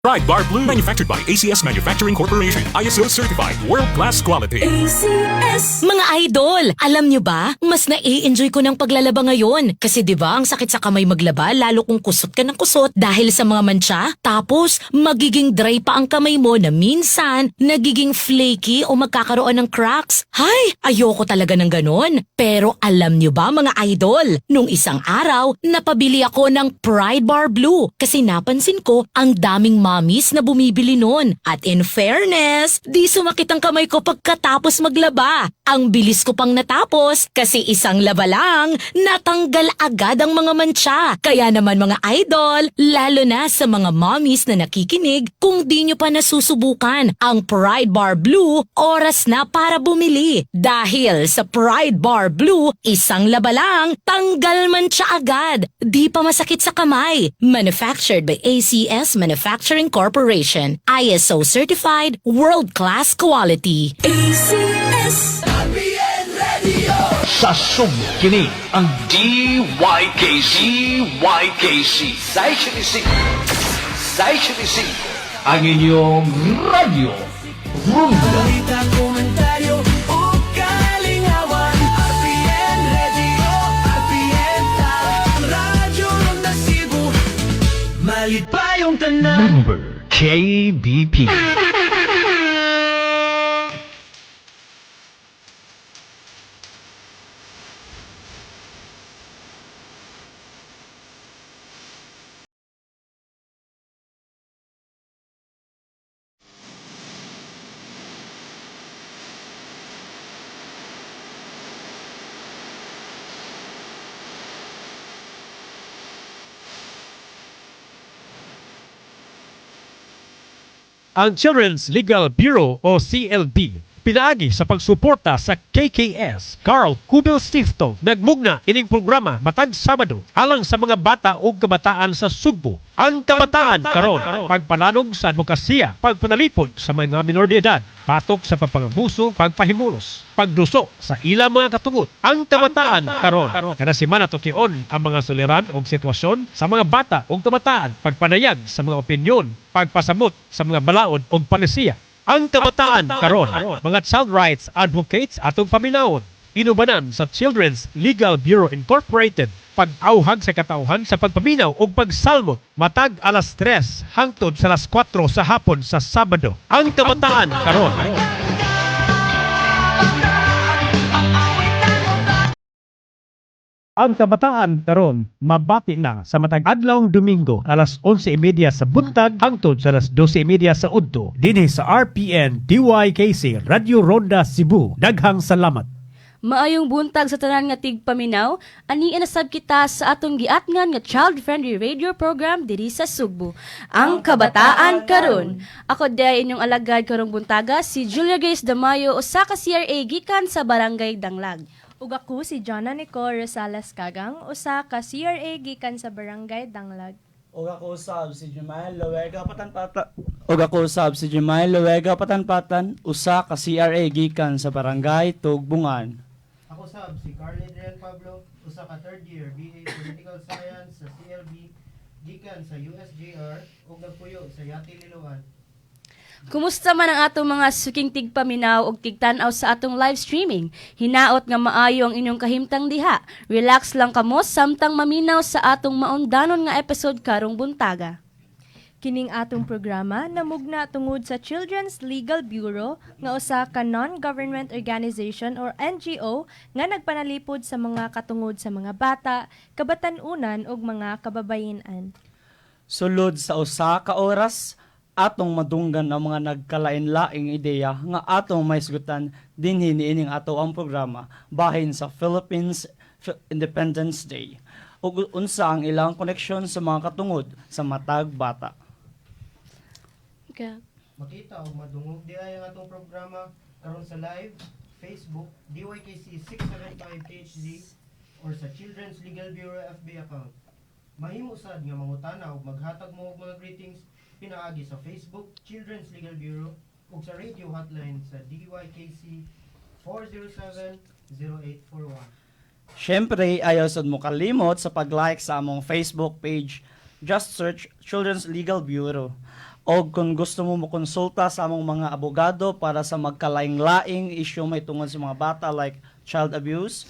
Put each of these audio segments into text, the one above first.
Pride Bar Blue, manufactured by ACS Manufacturing Corporation. ISO certified, world-class quality. ACS. Mga idol, alam nyo ba, mas na-enjoy ko ng paglalaba ngayon. Kasi 'di ba ang sakit sa kamay maglaba, lalo kung kusot ka ng kusot dahil sa mga mantsa. Tapos, magiging dry pa ang kamay mo na minsan nagiging flaky o magkakaroon ng cracks. Hay, ayoko talaga ng ganon. Pero alam nyo ba, mga idol, nung isang araw, napabili ako ng Pride Bar Blue kasi napansin ko ang daming mommies na bumibili nun. At in fairness, di sumakit ang kamay ko pagkatapos maglaba. Ang bilis ko pang natapos kasi isang laba lang, natanggal agad ang mga mantsa. Kaya naman, mga idol, lalo na sa mga mommies na nakikinig, kung di nyo pa nasusubukan ang Pride Bar Blue, oras na para bumili. Dahil sa Pride Bar Blue, isang laba lang, tanggal mantsa agad. Di pa masakit sa kamay. Manufactured by ACS Manufacturing Corporation. ISO certified, world-class quality. ACS. Sa Sugbo, kini ang DYKC YKC 675 675 ang inyong radyo Ronda. Balita, komentaryo o kalingawan. RPN Radio, RPN Radyo Ronda Cebu. Malipayong tanan. Number KBP. Ang Children's Legal Bureau o CLB, pinaagi sa pagsuporta sa KKS Carl Kubel Stiftung, nagmugna ining programa matag Sabado alang sa mga bata ug kabataan sa Sugbo. Ang Kabataan Karon, pagpananog sa advokasya, pagpanalipod sa mga minor de edad, patok sa pagpangabuso, pagpahimulos, pagduso sa ilang mga katungod. Ang Kabataan Karon, kada semana tukion ang mga suliran og sitwasyon sa mga bata ug kabataan, pagpanayag sa mga opinyon, pagpasamot sa mga balaod ug palisiya. Ang Kabataan Karon, mga child rights advocates atong paminawon. Inubanan sa Children's Legal Bureau Incorporated, pag-auhag sa katawhan sa pagpaminaw ug pagsalmo matag alas 3 hangtod sa alas 4 sa hapon sa Sabado. Ang Kabataan Karon. Ang Kabataan Karon mabati na sa matag adlawng Domingo alas 11:30 sa buntag hangtod sa alas 12:30 sa udto dinhi sa RPN DYKC Radio Ronda Cebu. Daghang salamat. Maayong buntag sa tanan nga tigpaminaw, ani inasab kita sa atong giatngan nga child-friendly radio program diri sa Sugbo, Ang Kabataan Karon. Ako diay inyong alagad karong buntaga, si Julia Grace Damayo, usa ka CRA gikan sa Barangay Danglag. Ug ako si Jonna Nicole Rosales Kagang, usa ka CRA gikan sa Barangay Danglag. Ug ako usab si Jumael Luega Patanpatan. Ug ako usab si Jumael Luega Patanpatan, usa ka CRA gikan sa Barangay Tugbungan. Ako sab si Carl Adrian Pablo, usa ka third year BA Political Science sa CLB gikan sa USJR ug nagpuyo sa Yati, Liloan. Kumusta man ang atong mga suking tigpaminaw ug tigtan-aw sa atong live streaming? Hinaot nga maayo ang inyong kahimtang diha. Relax lang kamo samtang maminaw sa atong maundanon nga episode karong buntaga. Kining atong programa namugna tungod sa Children's Legal Bureau nga usa ka non-government organization or NGO nga nagpanalipod sa mga katungod sa mga bata, kabatan-unan ug mga kababayen-an. Sulod sa usa ka oras, atong madunggan ang mga nagkalain-laing ideya nga atong mahisgutan dinhi niining ato ang programa bahin sa Philippines Independence Day ug unsa ang ilang koneksyon sa mga katungod sa matag bata. Okay. Makita ug madungog diay ang atong programa karon sa live Facebook DYKC 675 PhD or sa Children's Legal Bureau FB account. Mahimo sad nga mangutana ug maghatag mo og mga greetings pinaagi sa Facebook Children's Legal Bureau ug sa radio hotline sa DYKC 407-0841. Siyempre, ayaw sad mo kalimot sa pag-like sa among Facebook page. Just search Children's Legal Bureau. O kung gusto mo mokonsulta sa among mga abogado para sa magkalaing-laing issue may tungod sa mga bata like child abuse,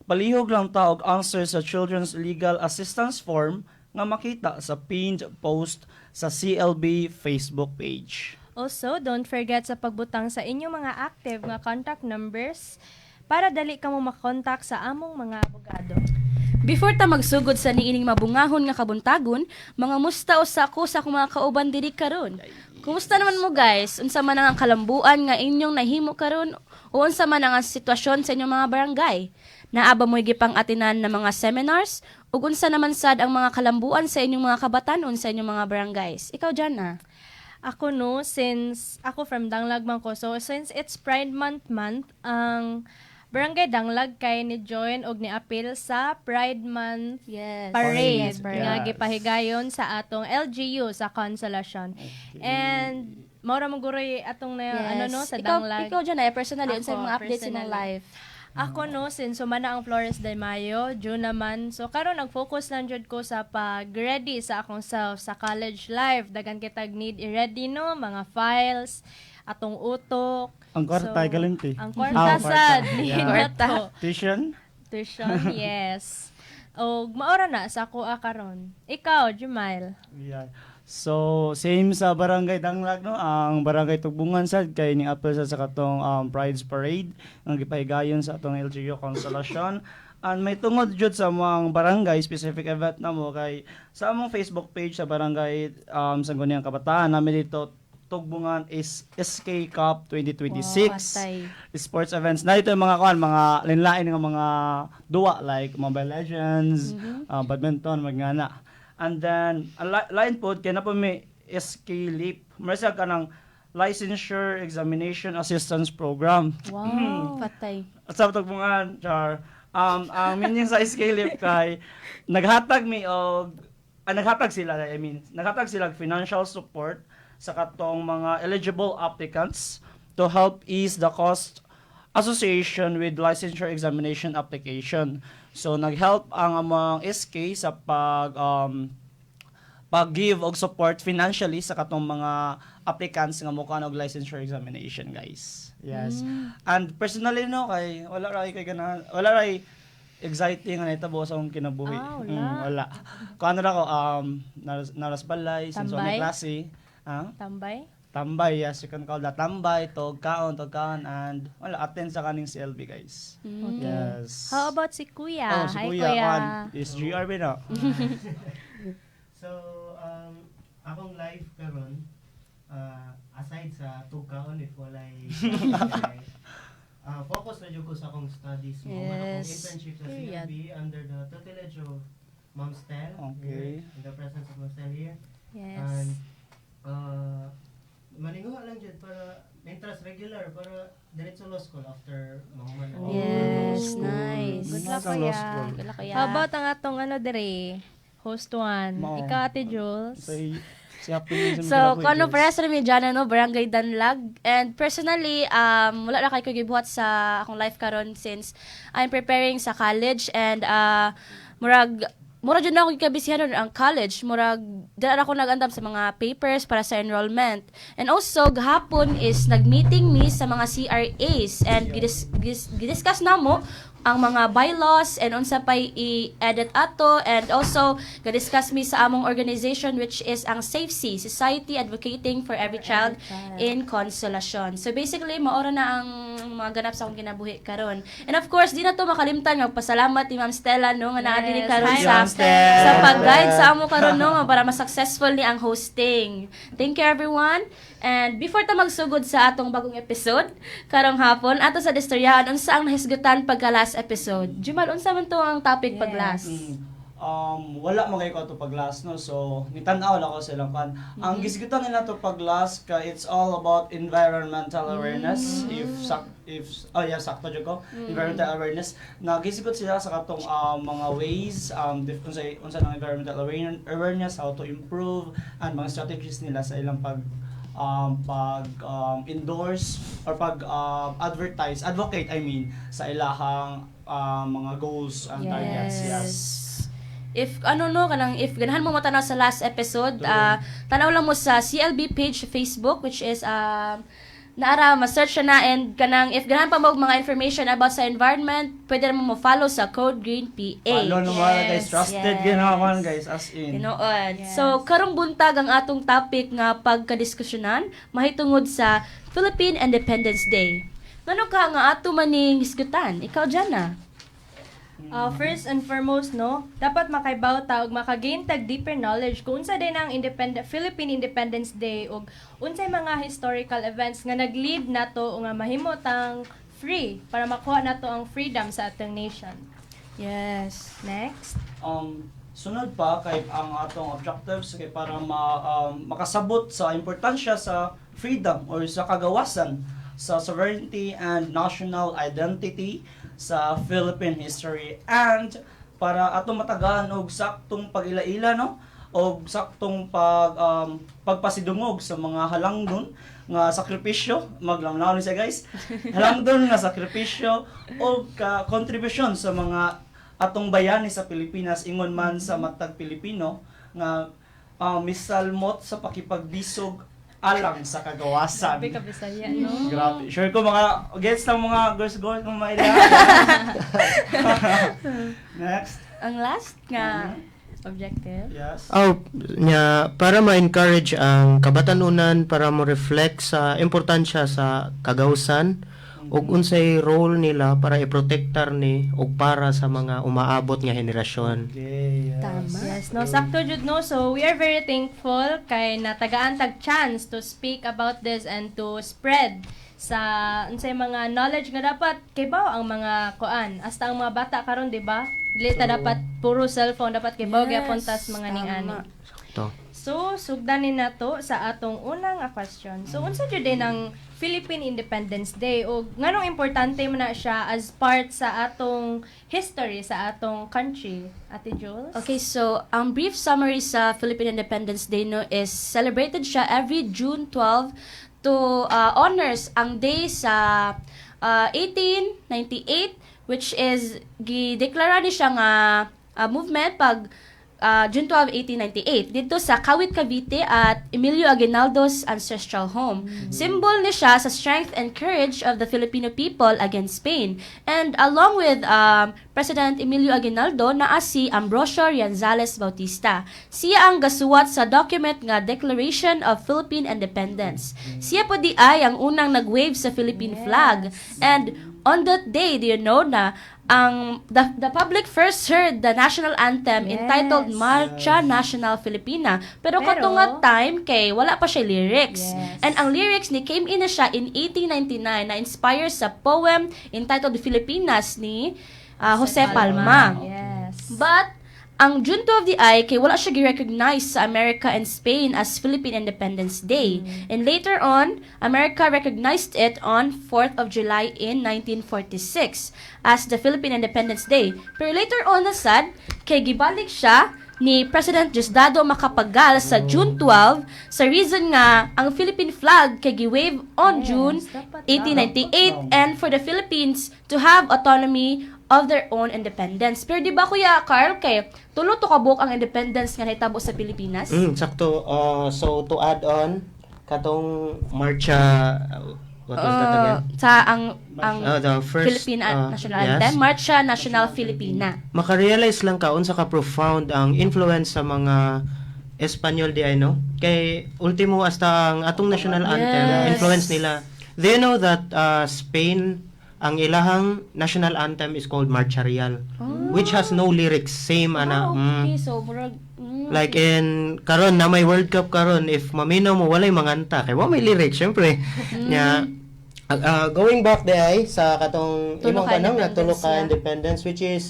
palihog lang ta og answer sa Children's Legal Assistance Form nga makita sa pinned post sa CLB Facebook page. Also, don't forget sa pagbutang sa inyong mga active nga contact numbers para dali kamo makontak sa among mga abogado. Before ta magsugod sa niining mabungahon nga kabuntagon, mga musta usa ko sa akong mga kauban diri karon. Kumusta naman mo, guys? Unsa man ang kalambuan nga inyong nahimo karon o unsa man ang sitwasyon sa inyong mga barangay? Naa ba mo'y gipang-atinan na mga seminars ug unsa naman sad ang mga kalambuan sa inyong mga kabatanon sa inyong mga barangays? Ikaw dyan ah. Ako no, since ako from Danglag man ko, so since it's Pride Month month, ang Barangay Danglag kay ni join og ni appeal sa Pride Month parade Parade, nga yes. gipahigayon sa atong LGU sa Consolacion. And mao ra mo guroy atong na ano no sa Ikaw, Danglag. ikaw dyan eh, personally, unsa Ako, yung mga updates sa inyong personally. life? Ako no, since sumana ang Flores de Mayo, June naman. So karon nag-focus lang jud ko sa pag-ready sa akong self sa college life. Dagan kitag need i-ready no, mga files, atong utok. Ang kwarta, galinti. Ang kwarta Ah, sad, kwarta. need Yeah. na to. Tuition? Tuition, yes. Og maora na sa ako karon. Ikaw, Jumail. Yeah. So, same sa Barangay Danglag no, ang Barangay Tugbungan sad kay ni apil sa katong Pride's Parade ang gipahigayon sa atong LGU Consolacion. And may tungod jud sa among barangay specific event na mo kay sa among Facebook page sa Barangay Sangguniang Kabataan namin dito Tugbungan is SK Cup 2026 Wow, patay. Sports events na ito yung mga kuan, mga linlain nga mga duwa like Mobile Legends, badminton, magngana. And then ang lain pod kay na po may SK Leap. Meron ka ng Licensure Examination Assistance Program. Wow. Patay. At sa Tugbungan, char. Ang meaning sa SK Leap kay naghatag mi og naghatag sila, I mean, naghatag sila og financial support sa katong mga eligible applicants to help ease the cost association with licensure examination application. So nag-help ang among SK sa pag pag-give og support financially sa katong mga applicants nga mokuha og licensure examination, guys. Yes. And personally no kay wala ra kay ganahan, wala ra exciting nga nahitabo sa akong kinabuhi. Ah, wala. Wala. Kuan ra ko naras balay since wala Tambay? may klase. Ah? Tambay? Tambay, yes, you can call that tambay, tog kaon, and wala, attend sa kaning CLB, guys. Okay. Yes. How about si Kuya? Oh, si Hi, Kuya, Kuya. kuan, is GRB na. So, akong life karon, aside sa tugkaon if walay focus na jud ko sa akong studies. Yes. Akong internship sa Period. CLB under the tutelage of Ma'am Stel. Okay. Here, in the presence of Ma'am Stel here. Yes. And maninguha lang jud para interest regular para diretso law school after mahuman ang Yes, nice. Good luck, Nice ang law Kuya. school. Good luck, Kuya. How about ang atong ano dire? Host one. Mao. Ikaw, Ate Jules. Say, si happy sa So, kung ano parehas ra mi dyan, ano, Barangay Danlag. And personally, wala na kay ko gibuhat sa akong life karon since I'm preparing sa college and murag jud na ako gikabisihan nun ang college. Murag dira ra ako nag-andam sa mga papers para sa enrollment. And also gahapon is nag-meeting mi sa mga CRAs and gidiscuss namo ang mga bylaws and unsa pay i-edit ato, and also ga-discuss mi sa among organization which is ang SAFEC, Society Advocating for Every Child in Consolacion. So basically maora na ang mga ganap sa akong kinabuhi karon. And of course, di na to makalimtan magpasalamat ni Ma'am Stella no nga naa diri Yes. karon Hi, sa Ma'am Stella. sa pag-guide sa amo karon no nga para mas successful ni ang hosting. Thank you, everyone. And before ta magsugod sa atong bagong episode karong hapon, ato sa distoryahan unsa ang nahisgutan pagka last episode. Jumal, unsa man to ang topic pag last? Wala magay ko ato pag-last no, so nitan-aw lang ako sa ilang kan ang gisgutan nila to pag-last ka, it's all about environmental awareness, if sak if oh yeah, sakto jud ko, environmental awareness na gisgot sila sa katong mga ways unsa ng environmental awareness, how to improve and mga strategies nila sa ilang pag endorse or pag advertise, advocate I mean, sa ilahang mga goals and targets, yes. If ano no, kanang if ganahan mo matanaw sa last episode, tanaw lang mo sa CLB page sa Facebook, which is naara ma-search na, and kanang if ganahan pa mo og mga information about sa environment, pwede naman mo follow sa Code Green PH. Follow naman, guys, trusted ginawan, guys, as in. Tinuod. So, karong buntag, ang atong topic nga pagkadiskusyonan mahitungod sa Philippine Independence Day. Ngano ka nga ato maning hisgutan? Ikaw, Jana. First and foremost, no, dapat makaibaw ta og makagain tag deeper knowledge kung unsa din ang independent Philippine Independence Day ug unsay mga historical events nga nag-lead nato nga mahimo tang free para makuha nato ang freedom sa atong nation. Next. Sunod pa kay ang atong objectives kay para makasabot sa importansya sa freedom or sa kagawasan sa sovereignty and national identity sa Philippine history and para atong matagaan og saktong pag-ila-ila, no, og saktong pagpasidungog sa mga halangdon nga sakripisyo, maglamnaw ni siya, guys, halangdon nga sakripisyo og ka kontribusyon sa mga atong bayani sa Pilipinas, ingon man sa matag Pilipino nga misalmot sa pakipagbisog alang sa kagawasan. Grabe ka Bisaya, no? Grabe. Sure ko mga gets ng mga girls girls ng maila. Next. Ang last nga objective. Yes. Oh, nya para ma-encourage ang kabatanunan para mo reflect sa importansya sa kagawsan ug unsay role nila para iprotektar ni ug para sa mga umaabot nga henerasyon. Okay, yes. Tama. Yes, no, sakto jud, no. So we are very thankful kay natagaan tag chance to speak about this and to spread sa unsay mga knowledge nga dapat kibaw ang mga kuan, hasta ang mga bata karon, di ba? Dili ta dapat puro cellphone, dapat kibaw gyapon tas mga ning-ani. To. So, sugdanin nato sa atong unang nga question. So, unsa jud din ang Philippine Independence Day o nganong importante man na siya as part sa atong history sa atong country? Ate Jules? Okay, so ang brief summary sa Philippine Independence Day, no, is celebrated siya every June 12 to honors ang day sa 1898, which is gideklara ni siya nga movement pag June 12, 1898 dito sa Kawit, Cavite at Emilio Aguinaldo's ancestral home. Symbol ni siya sa strength and courage of the Filipino people against Spain. And along with President Emilio Aguinaldo, naa si Ambrosio Rianzales Bautista. Siya ang gasuwat sa document nga Declaration of Philippine Independence. Siya po di ay ang unang nag-wave sa Philippine flag. And on that day, do you know na ang the public first heard the national anthem entitled Marcha Nacional Filipina? Pero kato nga time kay wala pa siya lyrics. And ang lyrics ni came in na siya in 1899 na inspire sa poem entitled Filipinas ni Jose Palma. But ang June 12 di ay kay wala siya gi-recognize sa America and Spain as Philippine Independence Day. And later on, America recognized it on 4th of July in 1946 as the Philippine Independence Day. Pero later on na sad, kay gibalik siya ni President Diosdado Macapagal sa June 12 sa reason nga ang Philippine flag kay gi-wave on June dapat 1898 and for the Philippines to have autonomy of their own independence. Pero di ba, Kuya Carl, kay tulo to kabuok ang independence nga nahitabo sa Pilipinas? Sakto. So to add on katong marcha, what was that again? Sa ang The first, Philippine National Anthem, Marcha Nacional Filipina. Makarealize lang ka unsa ka profound ang influence sa mga Espanyol di ay, no? Kay ultimo hasta ang atong national anthem influence nila. Do you know that Spain, ang ilahang national anthem is called Marcha Real, which has no lyrics, same ana. Ah, okay. So murag Like in karon na may World Cup karon, if maminaw mo, walay manganta kay wa may lyrics, syempre. Nya going back di ay sa katong Tulo imong ka kanang nga tulo independence ka na. Independence, which is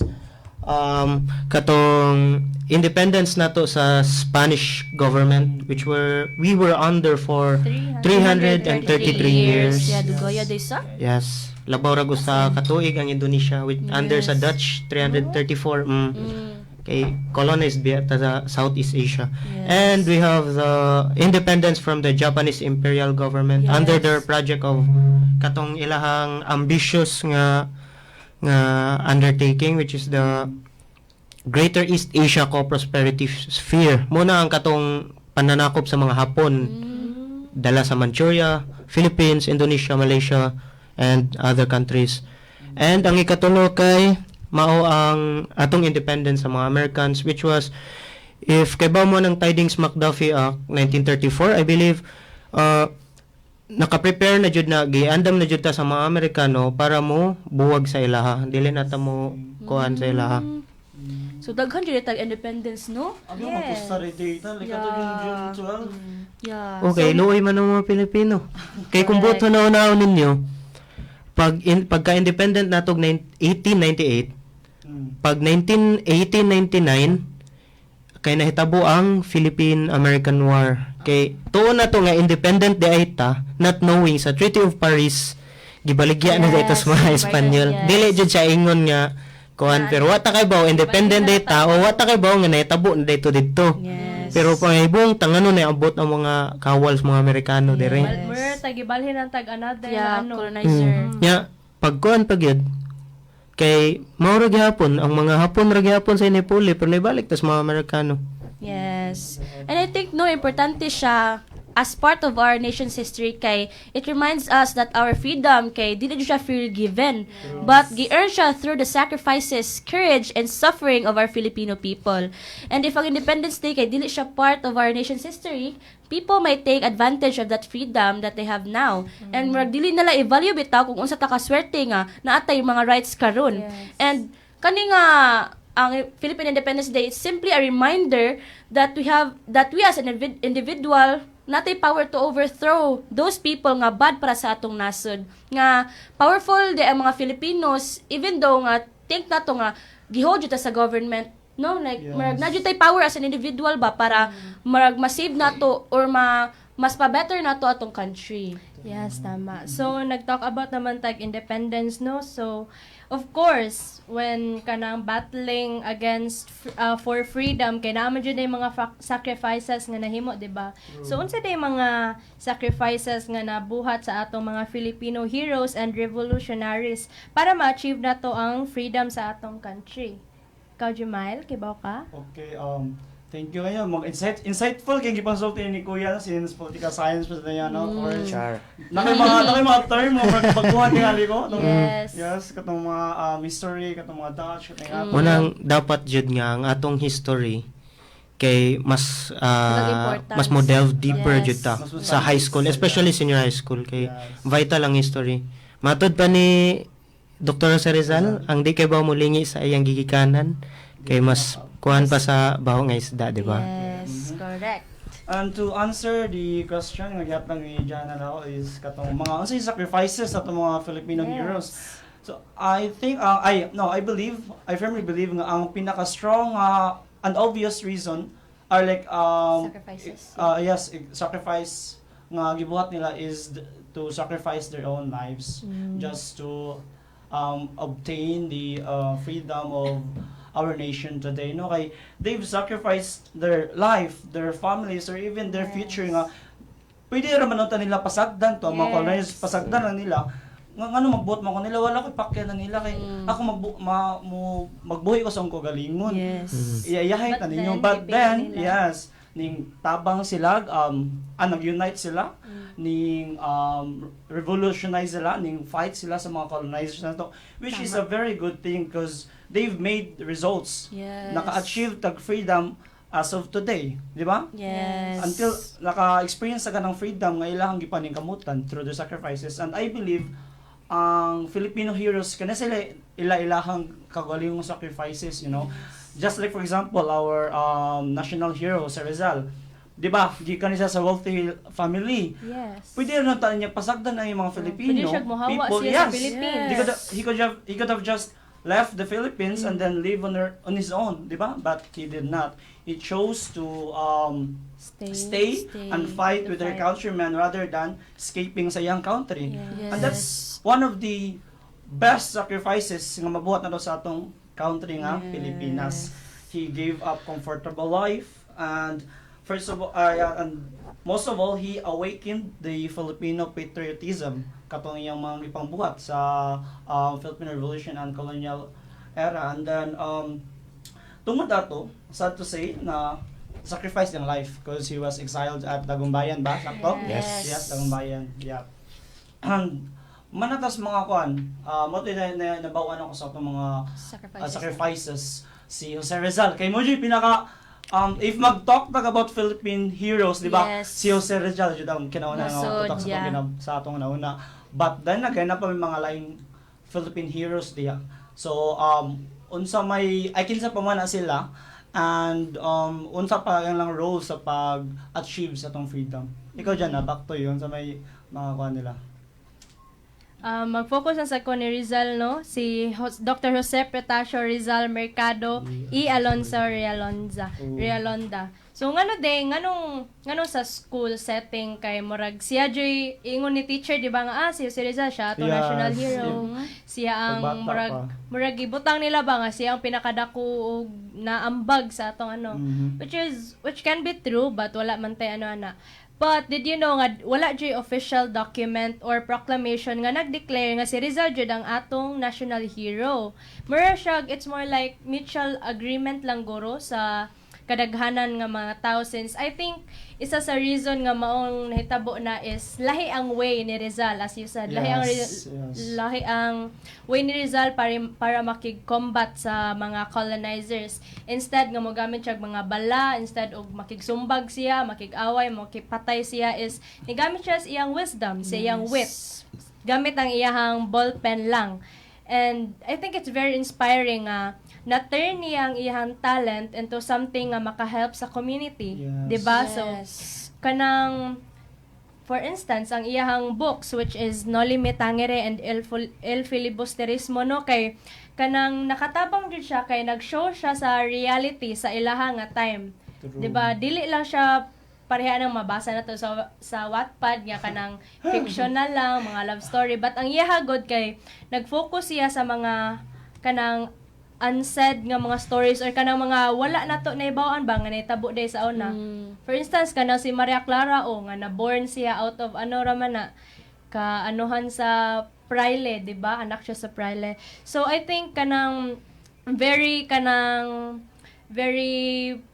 katong independence nato sa Spanish government, which were we were under for 333 years. Yeah, dugaya day sa. Yes. Labaw ra usa ka tuig ang Indonesia with under sa Dutch, 334. Kay colonized biya ta sa Southeast Asia. And we have the independence from the Japanese imperial government under their project of katong ilahang ambitious nga undertaking, which is the Greater East Asia Co-Prosperity Sphere. Mao na ang katong pananakop sa mga Hapon dala sa Manchuria, Philippines, Indonesia, Malaysia, and other countries. And ang ikatulo kay mao ang atong independence sa mga Americans, which was, if kay mo ng Tydings-McDuffie Act 1934, I believe, naka-prepare na jud na, giandam na jud ta sa mga Amerikano para mo buwag sa ilaha, dili na ta mo kuan sa ilaha. So daghan jud tag independence, no? Abi yes. Magpusta rin data like ato yung June 12. Okay, luoy man ang mga Pilipino. Kay kung buot na ninyo, pagka-independent natog 1898, pag 19 1899 kay nahitabo ang Philippine-American War. Kay tuon na to nga independent di ay ta, not knowing sa Treaty of Paris gibaligya na dito sa mga Espanyol. Dili jud siya ingon nga kuan, pero wa ta kay baw independent di ta o wa ta kay baw nga nahitabo na dito didto. Pero pangibong tangano na abot ang mga kawal sa mga Amerikano dire. Mer tagibalhin ang tag another na ano. Colonizer. Nya pagkuan pa gyud kay mao ra gihapon ang mga Hapon ra gihapon sa inipuli, pero nibalik tas mga Amerikano. Yes. And I think, no, importante siya as part of our nation's history kay it reminds us that our freedom kay dili jud siya freely given but gi-earn siya through the sacrifices, courage and suffering of our Filipino people. And if ang Independence Day kay dili siya part of our nation's history, people might take advantage of that freedom that they have now. And murag dili nila i-value bitaw kung unsa ta kaswerte nga naa tay mga rights karon. And kani nga ang Philippine Independence Day is simply a reminder that we as an individual natay power to overthrow those people nga bad para sa atong nasod, nga powerful di ang mga Filipinos, even though nga think nato nga gihold jud ta sa government, no? Like murag naa jud tay power as an individual ba para murag ma-save nato or ma mas pa better nato atong country. Yes, tama. So, nag-talk about naman tag independence, no? So, of course, when kanang battling against for freedom, kay naa man jud ay mga sacrifices nga nahimo, di ba? So, unsa day mga sacrifices nga nabuhat sa atong mga Filipino heroes and revolutionaries para ma-achieve nato ang freedom sa atong country? Ikaw, Jumail, kibaw ka? Okay, thank you kayo. Mga insightful kay gipansulti ni Kuya since political science pa na yan, no? Of course. Char. Nakay mga term mo pagkuhan tingali ko. Yes. Yes, katong mga history, katong mga Dutch, katong Unang dapat jud nga ang atong history kay mas Importance. mas mo delve deeper jud ta Mas sa high school, especially senior high school, kay vital ang history. Matod pa ni Dr. Jose Rizal, ang di kay ba molingi sa iyang gigikanan kay mas kuan pa sa baho nga isda, di ba? Yes, correct. And to answer the question nga gihatag ni Jana now is katong mga unsay sacrifices sa atong mga Filipino heroes. So I think I no I believe, I firmly believe nga ang pinaka strong and obvious reason are like Sacrifices. Yes, sacrifice nga gibuhat nila is to sacrifice their own lives just to obtain the freedom of our nation today, no? Kay they've sacrificed their life, their families, or even their future nga pwede ra man unta nila pasagdan to ang mga colonizers, pasagdan lang nila nga ngano magbuot man ko nila, wala koy pakya na nila kay ako magbu ma, mo magbuhi ko sa akong kaugalingon. Iyayahay But ta ninyo then, but gipili then nila. yes, ning tabang sila, nag-unite sila, ning revolutionize sila, ning fight sila sa mga colonizers na to, which is a very good thing because they've made results. Naka-achieve tag freedom as of today, di ba? Yes. Until naka-experience ka ng freedom nga ilahang gipaningkamutan through their sacrifices. And I believe ang Filipino heroes kana sila ila-ilahang kagalingong sacrifices. Just like, for example, our national hero sa Rizal. 'Di ba? Gikan siya sa wealthy family. Pwede rin ta niya pasagdan ang mga Filipino Pwede siya mohawa people. siya sa Philippines. He could have just left the Philippines and then live on his own, 'di ba? But he did not. He chose to Stay. stay, Stay and fight to with their fight. countrymen rather than escaping sa iyang country. And that's one of the best sacrifices nga mabuhat na sa atong country nga Pilipinas. He gave up comfortable life and first of all, and most of all, he awakened the Filipino patriotism katong iyang mga gipangbuhat sa Philippine Revolution and colonial era. And then Tungod ato, sad to say na sacrifice niyang life because he was exiled at Dagumbayan ba? Sakto? Yes. Yes, Dagumbayan. Yeah. And manatas mga kuan, mo na nabawan ako sa atong mga Sacrifices. Sacrifices si Jose Rizal. Kay mo jud pinaka if mag-talk tag about Philippine heroes, di ba? Yes. Si Jose Rizal jud ang kinauna nga Nasod, tutak sa atong yeah. sa atong nauna. But then again, na pa may mga laing Philippine heroes diya. So unsa may ay kinsa pa man na sila and unsa pa ang lang role sa pag-achieve sa atong freedom. Ikaw dyan na back to yun sa may mga kuan nila. Mag-focus na sa ko ni Rizal, no? Si Dr. Jose Protasio Rizal Mercado E. Alonso Realonza. Oh. Realonda. So ngano de nganong sa school setting kay murag siya joy ingon ni teacher, di ba, nga si Jose Rizal siya ato national hero. Siya ang Pagbata murag pa. murag gibutang nila ba nga siya ang pinakadako og naambag sa atong ano, which can be true, but wala man tay ano ana. But did you know nga wala jud official document or proclamation nga nagdeclare nga si Rizal jud ang atong national hero? Mura siya, it's more like mutual agreement lang guro sa kadaghanan nga mga tao, since I think isa sa reason nga maong nahitabo na is lahi ang way ni Rizal, as you said, lahi ang lahi ang way ni Rizal para makig-combat sa mga colonizers. Instead nga mogamit siya og mga bala, instead og makigsumbag siya, makig-away, makipatay siya, is nigamit siya sa iyang wisdom, sa iyang wit. Gamit ang iyahang ballpen lang. And I think it's very inspiring nga na-turn niya ang iyahang talent into something nga makahelp sa community. 'Di ba? So kanang for instance, ang iyahang books, which is Noli Me Tangere and El Filibusterismo, no, kay kanang nakatabang jud siya kay nag-show siya sa reality sa ilaha nga time. True. 'Di ba? Dili lang siya pareha ng mabasa na to sa Wattpad nga kanang fictional lang, mga love story, but ang iyaha god kay nag-focus siya sa mga kanang unsaid nga mga stories or kanang mga wala na to naibaw-an ba nga nahitabo day sa una. For instance, kanang si Maria Clara o nga na born siya out of ano raman na ka anuhan sa prayle, 'di ba? Anak siya sa prayle. So I think kanang very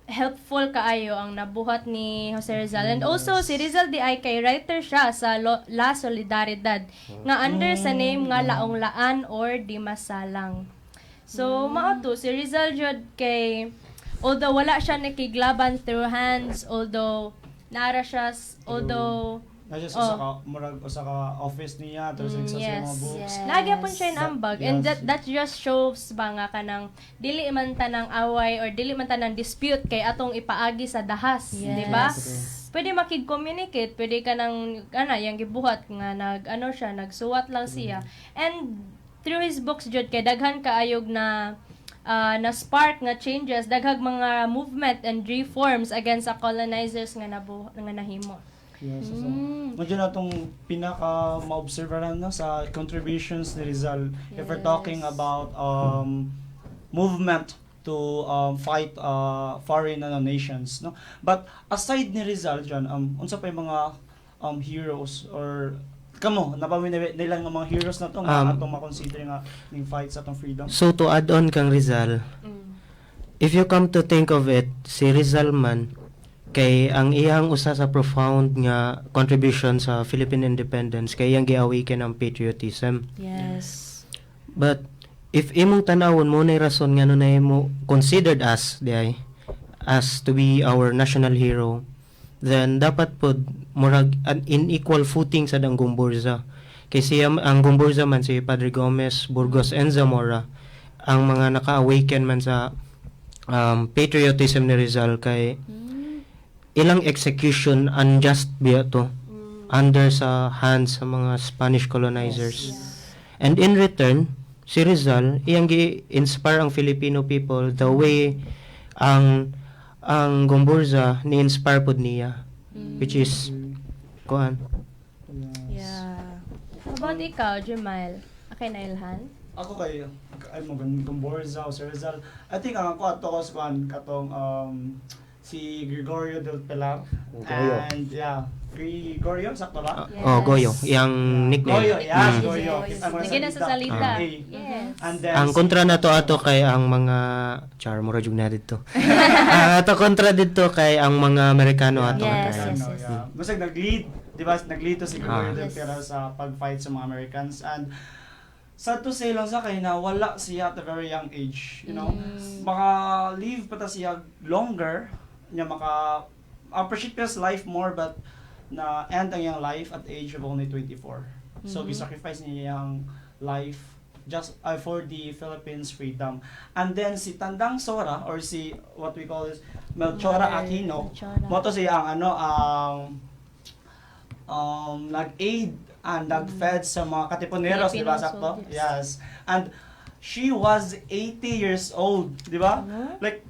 helpful kaayo ang nabuhat ni Jose Rizal. And also si Rizal di ay kay writer siya sa La Solidaridad nga under sa name nga Laong Laan or Dimasalang. So mao to si Rizal jud kay although wala siya nakiglaban through hands, although naara siya although Na siya sa Oh. usa ka murag usa ka office niya tapos sa mga books. Nagyapon siya in ambag and that just shows ba nga kanang dili man tanang away or dili man tanang dispute kay atong ipaagi sa dahas, di ba? Pwede makig-communicate, pwede ka nang ana yang gibuhat nga nag ano siya, nagsuwat lang siya. And through his books jud kay daghan kaayog na na spark nga changes, daghag mga movement and reforms against sa colonizers nga nga nahimo. Yes, so, medyo na itong pinaka ma-observeran, no, sa contributions ni Rizal if we're talking about movement to fight foreign ano, nations, no? But aside ni Rizal dyan, unsa pa yung mga heroes or kamo napami nila nga mga heroes na to nga atong ma-consider nga ning fight sa atong freedom? So to add on kang Rizal, if you come to think of it, si Rizal man kay ang iyang usa sa profound nga contribution sa Philippine independence kay iyang giawaken ang patriotism. But if imong tanawon mo na rason nga na mo considered as di as to be our national hero, then dapat pod murag an in equal footing sa ang Gomburza. Kay siya ang Gomburza man si Padre Gomez, Burgos and Zamora ang mga naka-awaken man sa patriotism ni Rizal kay ilang execution unjust biya to under sa hands sa mga Spanish colonizers. And in return, si Rizal iyang gi-inspire ang Filipino people the way ang Gomburza ni-inspire pod niya, which is kuan. How about ikaw, Jamal? Okay na ilhan? Ako kay ay mo Gomburza o si Rizal. I think ang ako ato ko sa kuan katong si Gregorio del Pilar. Gregorio. And yeah, Gregorio, sakto ba? Oh, Goyo, yang nickname. Goyo, yes, Goyo. Yes. Kita mo Lagi na sa salita. Okay. Yes. And then, Ang kontra na to ato kay ang mga char mura jud na didto. Ah, ato kontra didto kay ang mga Amerikano ato nga Yes, time. yes, Ano, yes. yeah. Basta nag-lead, di ba? Nag-lead to si Gregorio Ah. del Pilar sa pag-fight sa mga Americans. And sad to say lang sa kay na wala siya at a very young age. Maka live pa ta siya longer, niya maka appreciate pa his life more, but na end ang iyang life at age of only 24. So gisacrifice niya iyang life just for the Philippines freedom. And then si Tandang Sora or si what we call is Melchora Mother Aquino, Melchora. mo to siya ang ano ang nag-aid and nag-fed sa mga Katipuneros, di ba Filipino sakto? soldiers. Yes. And she was 80 years old, di ba? Ano? Like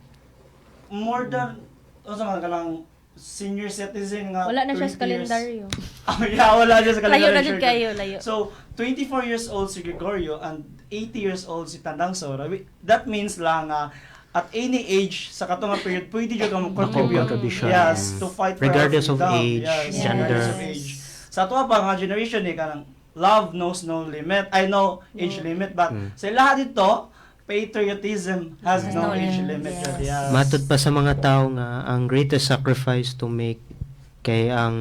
more than unsa man ka lang senior citizen nga Wala na siya sa 20 years. kalendaryo. Oh, yeah, wala siya sa Layo kalendaryo. na jud Sure. kayo, layo. So, 24 years old si Gregorio and 80 years old si Tandang Sora. That means lang at any age sa katong nga period, pwede jud ka mo-contribute. Contribution. Yes, to fight for our Regardless of freedom. age, Yes, gender. regardless of age. Sa ato pa nga generation eh, kanang love knows no limit. I know age limit, but sa lahat dito, patriotism has no no age limit. limit. Yes. Yes. Matud pa sa mga tao nga ang greatest sacrifice to make kay ang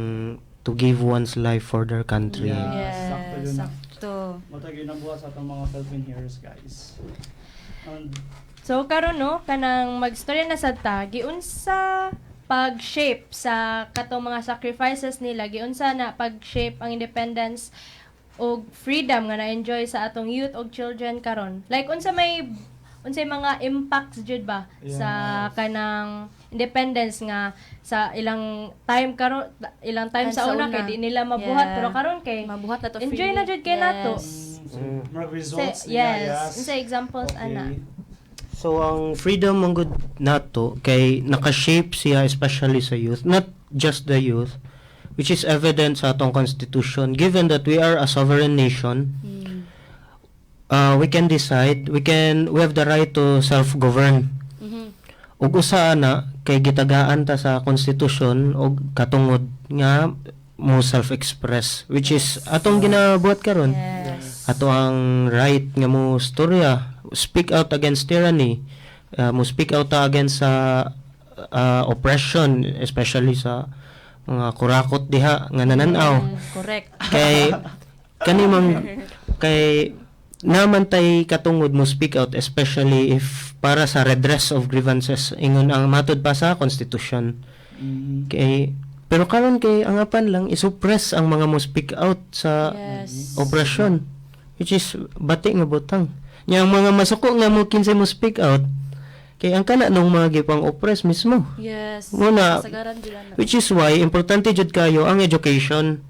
to give one's life for their country. Yeah. Yes, Sakto yun. sakto. Matag yun ang buhat sa atong mga Philippine heroes, guys. And So karon no, kanang magstorya na sad ta, giunsa pag-shape sa katong mga sacrifices nila, giunsa na pag-shape ang independence og freedom nga na-enjoy sa atong youth og children karon. Like unsa may unsay mga impacts jud ba sa kanang independence nga sa ilang time karon, ilang time And sa sa una una. kay di nila mabuhat, pero karon kay Mabuhat na to enjoy freely. na jud kay nato. So, mga results Sa- nila, yes. Unsay examples ana? So ang freedom man gud nato kay naka-shape siya especially sa youth, not just the youth, which is evident sa atong constitution. Given that we are a sovereign nation, we can decide, we have the right to self-govern. Ug usa ana kay gitagaan ta sa constitution og katungod nga mo self-express, which is atong ginabuhat karon. Ato ang right nga mo storya, speak out against tyranny, mo speak out ta against sa oppression, especially sa mga kurakot diha nga nananaw. Correct. Kay kani mang kay naman tay katungod mo speak out, especially if para sa redress of grievances, ingon ang matod pa sa constitution. Kay pero karon kay ang apan lang isuppress ang mga mo speak out sa oppression, which is bati nga butang nya. Ang mga masuko nga mo kinsay mo speak out kay ang kana nung mga gipang oppress mismo. Muna, Kasagaran jud ana. which is why importante jud kayo ang education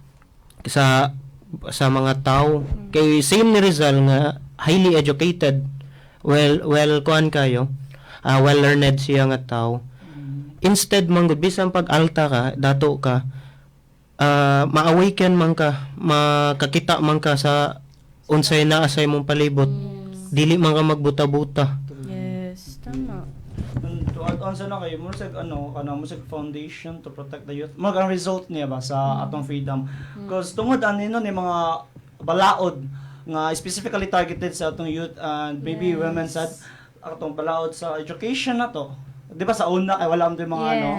sa mga tao. Kay same ni Rizal nga highly educated, well kuan kayo, well learned siya nga tao. Instead man gud bisan pag alta ka, dato ka, ma-awaken man ka, makakita man ka sa unsay naa sa imong palibot. Dili man ka magbuta-buta. Yes, tama. And to add on sa na kayo, mo sa ano, kana mo sa foundation to protect the youth. Mga ang result niya ba sa atong freedom. Because tungod ani no ni mga balaod nga specifically targeted sa atong youth and maybe women sa atong balaod sa education na to. Di ba sa una kay wala man mga ano,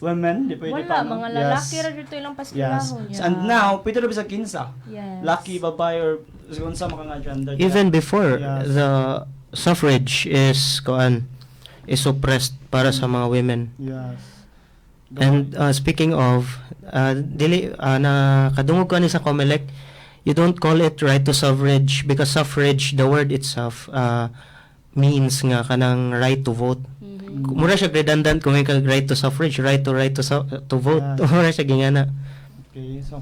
women, di pwede Wala, pa, no? mga lalaki ra jud to ilang paskulahon. And now, pwede ra bisag kinsa. Laki, babae, or unsa maka nga gender. Even before the suffrage is kuan is suppressed para sa mga women. And speaking of dili na kadungog ko ni sa COMELEC, you don't call it right to suffrage because suffrage, the word itself, means nga kanang right to vote. Mura siya redundant kung ka right to suffrage, right to vote. Mura siya gingana. Okay, so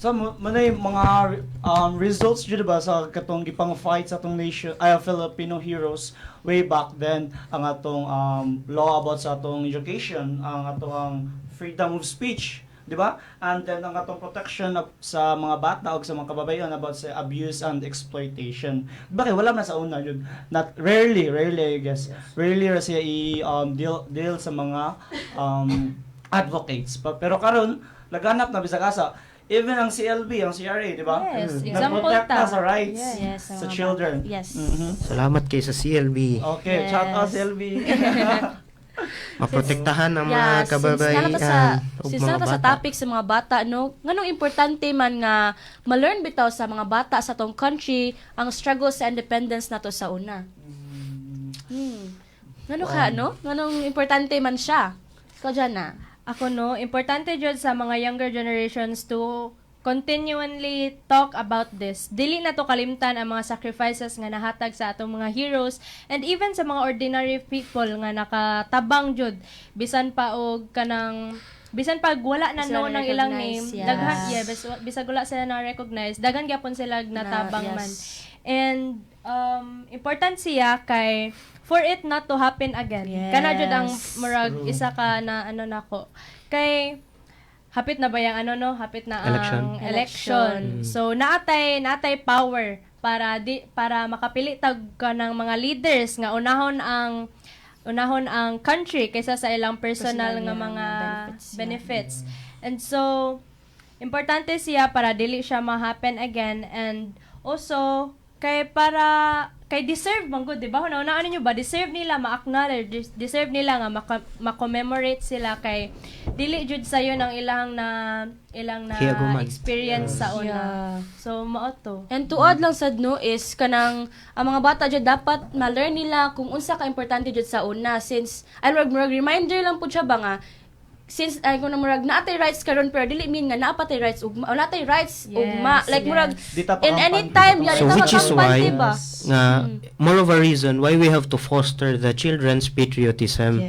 mo na yung mga results jud ba sa katong gipang fight sa atong nation ay Filipino heroes way back then, ang atong law about sa atong education, ang atong freedom of speech, di ba? And then ang atong protection of, sa mga bata o sa mga kababayan about sa abuse and exploitation. Bakit wala man sa una yun? Not rarely, rarely I guess. Rarely ra siya i deal deal sa mga advocates. Pero karon Laganap na bisag asa. Even ang CLB, ang CRA, di ba? Yes, example Nag-protect ta. na sa rights Yes, sa mga children. bata. Yes. Salamat kay sa CLB. Okay, shout out Yes. CLB. Maprotektahan ang mga Yeah, kababaihan ug since mga naa ta sa bata. topic sa mga bata, no, nganong importante man nga ma-learn bitaw sa mga bata sa atong country ang struggle sa independence nato sa una? Ngano ka, no? Nganong importante man siya? Ikaw dyan na. Ako, no, importante jud sa mga younger generations to continually talk about this. Dili na to kalimtan ang mga sacrifices nga nahatag sa atong mga heroes and even sa mga ordinary people nga nakatabang jud bisan pa og kanang bisan pag wala na Sila known ang ilang na-recognize, name, daghan, yeah, bisag wala sila na recognize, daghan gyapon sila natabang man. And important siya kay for it not to happen again. Kana jud ang murag isa ka na ano nako. Kay hapit na ba yung ano, no? Hapit na ang Election. election. So naatay power para makapili tag ka ng mga leaders nga unahon ang country kaysa sa ilang personal Personal nga nga mga benefits, yeah. benefits. And so importante siya para dili siya ma-happen again and also kay para kay deserve man gud, di ba? Una ano nyo ba, deserve nila ma-acknowledge, deserve nila nga ma-commemorate sila kay dili jud sayo ng ilang na Hiaguman. experience sa una. So mao to. And to add lang sad, no, is kanang ang mga bata jud dapat ma-learn nila kung unsa ka importante jud sa una since ay murag reminder lang pud siya ba nga since ay kung murag naatay rights karon pero dili mean nga naa pa tay rights ugma o natay rights ugma, like murag Di ta in any time pakampante. yeah, So di ta which is why makampante ba. nga more of a reason why we have to foster the children's patriotism.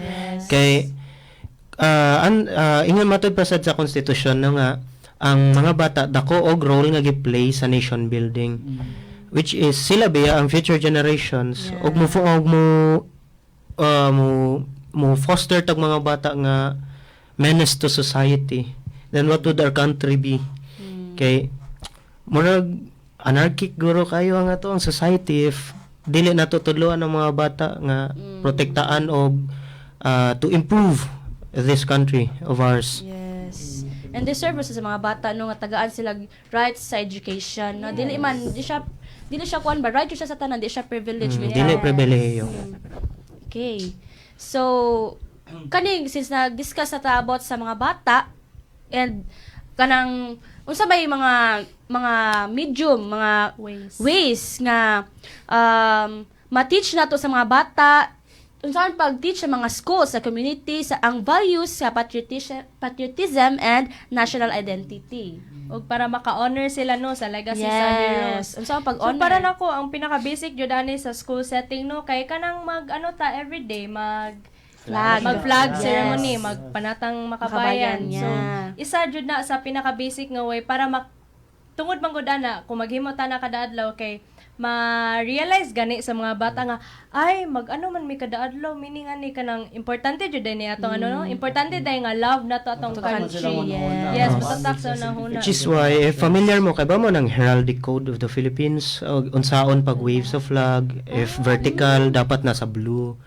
Kay ingon matud pa sad sa konstitusyon, no, nga ang mga bata dako og role nga gi-play sa nation building. Which is sila biya ang future generations ug mo foster tag mga bata nga menace to society, then what would our country be? Kay murag anarchic guro kayo ang ato ang society if dili nato tudloan ang mga bata nga protektaan og to improve this country of ours. Yes. And deserve sa mga bata, no, nga tagaan sila rights sa education, no. Dili man di siya kuan ba, right siya sa tanan, di siya privilege bitaw. Dili pribilehiyo. Okay. So, kaning since nag-discuss na ta about sa mga bata and kanang unsa may mga medium, mga Ways. Ways nga ma-teach nato sa mga bata, unsa man pag-teach sa mga schools, sa community sa ang values sa patriotism and national identity? Ug para maka-honor sila, no, sa legacy sa heroes. Unsa ang So pag-honor? para nako ang pinaka basic jud ani sa school setting, no, kay kanang mag ano ta everyday, mag Flag. mag flag ceremony, magpanatang makabayan. Makabayan, So isa jud na sa pinaka basic nga way para tungod man gud ana kung maghimo ta na kada adlaw kay ma-realize gani sa mga bata nga ay mag ano man mi kada adlaw, meaning ani kanang importante jud ni atong ano, no, importante dai nga love na to atong Matatak country. sila hunahuna. Yes, matatak sa hunahuna. Which is why, if familiar mo kay ba mo ng Heraldic Code of the Philippines, og unsaon pag wave sa flag, if vertical, dapat nasa blue.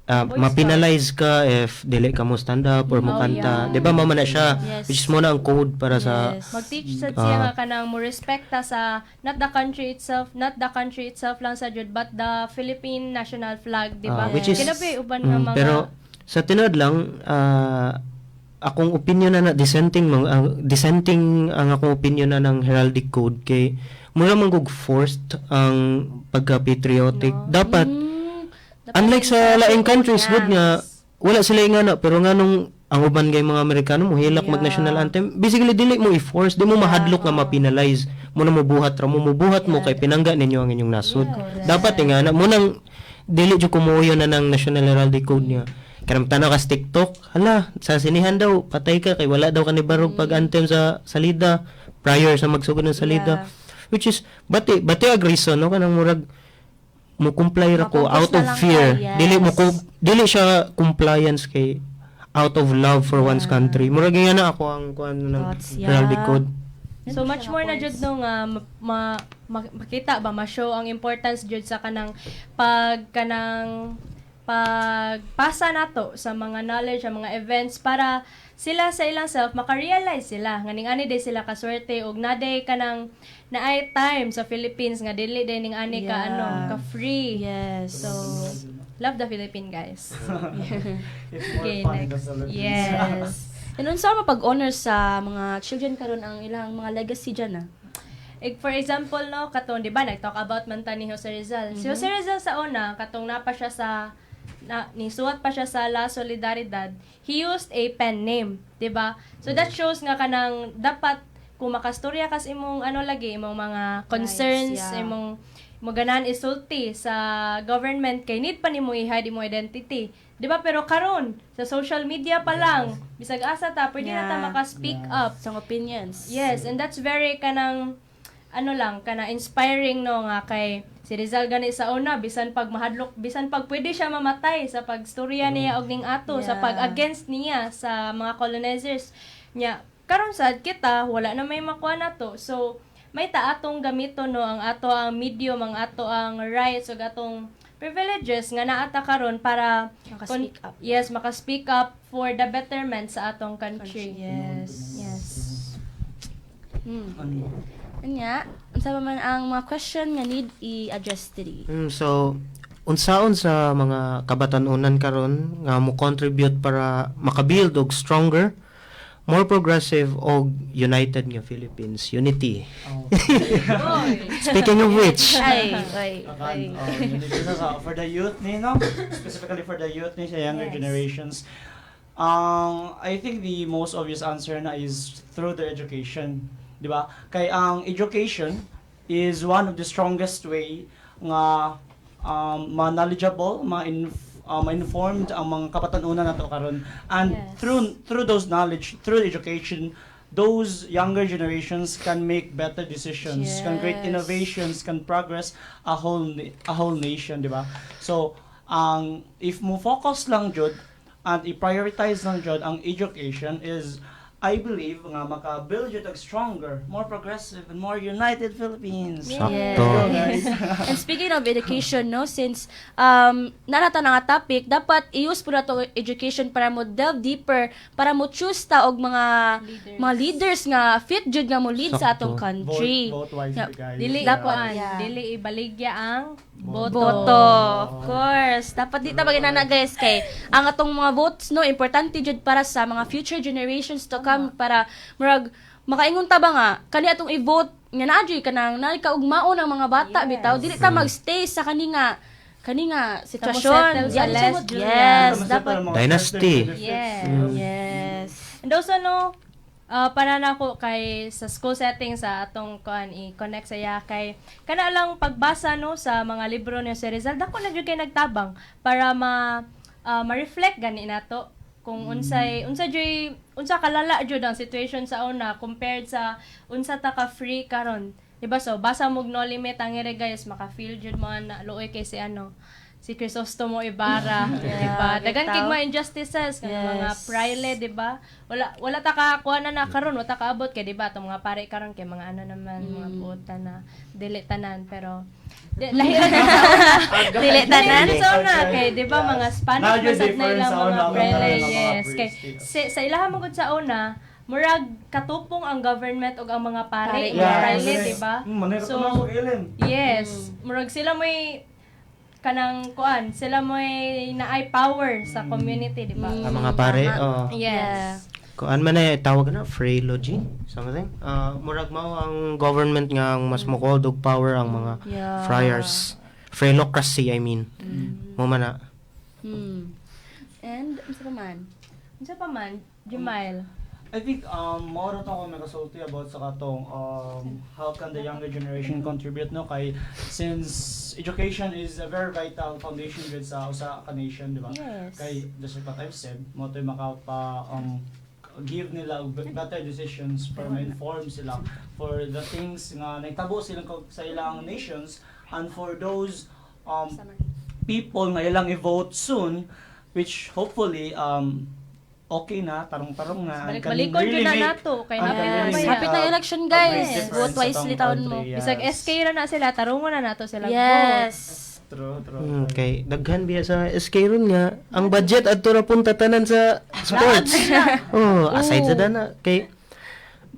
Ma-penalize ka if dili ka mo stand up or mo kanta. 'Di ba mao man na siya? Yes. Which is mo na ang code para sa Mag-teach sad siya nga kanang mo respekta sa not the country itself, not the country itself lang sa jud, but the Philippine national flag, di ba? Ah, which is Kinabi uban nga mga pero sa tinuod lang, akong opinion na dissenting ang dissenting ang akong opinion na ng Heraldic Code kay mura man gug forced ang pagka-patriotic. Dapat unlike sa laing countries good nga wala sila ingana, pero nganong ang uban kay mga Amerikano mohilak mag national anthem? Basically dili mo i-force, di mo mahadlok nga ma-penalize mo na mobuhat ra mo, mobuhat mo kay pinangga ninyo ang inyong nasod. Dapat ingana mo nang dili jud kumuyo na ng National Heraldic Code niya. Kanang tanaw ka sa TikTok, hala, sa sinihan daw patay ka kay wala daw kanibarog pag anthem sa salida prior sa magsugod ng salida, which is bati bati ag reason, no, kanang murag mo comply ra ko Mapapush out na of lang fear. ka, yes. Dili siya compliance kay out of love for one's country. Murag nga na ako ang kuan ng Thoughts, yeah. Heraldic Code. So much more na jud, no, nga makita ba, ma-show ang importance jud sa kanang pag kanang pagpasa nato sa mga knowledge, sa mga events para Sila sa ilang self maka-realize sila nga ning ani day sila kaswerte og naday kanang naay time sa Philippines nga dili day ning ani ka ano ka free. So love the Philippine, guys. It's more Okay, fun in the next. Philippines. Yes. And unsa mapag-honor sa mga children karon ang ilang mga legacy dyan ah? Like, for example, no, katong, di ba, nag-talk about man ta ni Jose Rizal. Si Jose Rizal sa una, katong napa siya sa, na, nisuwat pa siya sa La Solidaridad, he used a pen name, di ba? So that shows nga kanang dapat kung makastorya kas imong ano lagi imong mga concerns, imong mo ganahan isulti sa government kay need pa nimo i-hide imong identity. 'Di ba? Pero karon sa social media pa lang, bisag asa ta pwede na ta maka-speak up. Sa opinions. Yes, and that's very kanang ano lang, kana inspiring, no, nga kay si Rizal gani sa una bisan pag mahadlok, bisan pag pwede siya mamatay sa pagstorya niya og ning ato sa pag against niya sa mga colonizers niya. Karon sad kita wala na may makuha nato. So may ta atong gamito, no, ang ato ang medium, ang ato ang rights ug atong privileges nga naata karon para Maka-speak up. Yes, maka-speak up for the betterment sa atong country. Yes. Anya, unsa pa man ang mga question nga need i-address diri? So unsaon sa mga kabatan-unan karon nga mo contribute para makabuild og stronger, more progressive og united nga Philippines? Unity. Speaking of which, Ay, ay, ay. Oh, unity for the youth ni, no? Specifically for the youth ni sa younger generations. I think the most obvious answer na is through their education, di ba? Kay ang education is one of the strongest way nga ma-knowledgeable, ma-informed ang mga kabatan-unan nato karon. And through through those knowledge, through education, those younger generations can make better decisions, can create innovations, can progress a whole nation, di ba? So, ang if mo focus lang jud and i-prioritize lang jud ang education is I believe nga maka-build jud og stronger, more progressive and more united Philippines. Sakto. Go, guys. And speaking of education, no, since narata na nga topic, dapat i-use po nato education para mo delve deeper, para mo choose ta og mga leaders nga fit jud nga mo lead sa atong country. Vote, vote wisely, guys. Dili Dapat, ikuan, dili ibaligya ang boto. Boto. Of course. Dapat di ta maginana, guys, kay ang atong mga votes, no, importante jud para sa mga future generations to come, para murag makaingon ta ba nga kani atong i-vote nga naa jud kanang naa kaugmaon ang mga bata bitaw, dili ta magstay sa kani nga sitwasyon. Settle sa Di less, mo- Julia. Yes, dapat. Dynasty. Yes. Yes. And also, no, para na ako kay sa school setting sa atong kuan i-connect sa iya kay kana lang pagbasa, no, sa mga libro ni si Rizal, dako na jud kay nagtabang para ma-reflect gani nato kung unsay unsa juy unsa kalala jud ang situation sa una compared sa unsa ta ka free karon, di ba? So basa mo Noli Me Tangere, guys, maka-feel jud mo na luoy kay si ano si Crisostomo Ibarra, di ba? Daghan Bitaw. kay mga injustices kanang mga prayle, di ba? Wala wala ta kakuha na na karon, wala ta kaabot kay di ba atong mga pare karon kay mga ano naman, mga puta na dili tanan, pero di, lahi ra jud sa una. Dili tanan. Lahi ra sa una kay di ba mga Spanish Now man you're sad na different ilang sa mga una, prayle, karon ang mga yes. Kay priest. sa ilaha man gud sa una, murag katupong ang government ug ang mga pare, Pare, mga prayle, di ba? Manira So, so, na sa ilim. yes, murag sila mo'y kanang kuan, sila mo'y naay power sa community, di ba? Ang mga pare, oh. Yes. Kuan man eh tawag na phrenology something. Ah, murag mao ang government nga ang mas mo-hold og power ang mga friars. Phrenolocracy, I mean. Mo man na. And unsa pa man? Unsa pa man, Jumail? I think mao ra to ako nagasulti about sa katong how can the younger generation contribute, no, kay since education is a very vital foundation jud sa usa ka nation, di ba? Yes. Kay just like what I've said, mo to'y makapa give nila og better decisions para ma-inform sila for the things nga nahitabo silang sa ilang nations and for those people nga ilang i-vote soon, which hopefully okay na, tarong-tarong na, and can Balik-balikon really jud na make- nato kay and hapit can na really ba make ya? Hapit na election, a guys. great difference Vote sa wisely atong taon mo. country, yes. Bisag SK ra na sila, tarungon na nato sila. Yes. True, true. Kay daghan biya sa SK ron nga ang budget adto ra punta tanan sa sports. Oh, aside sa dana kay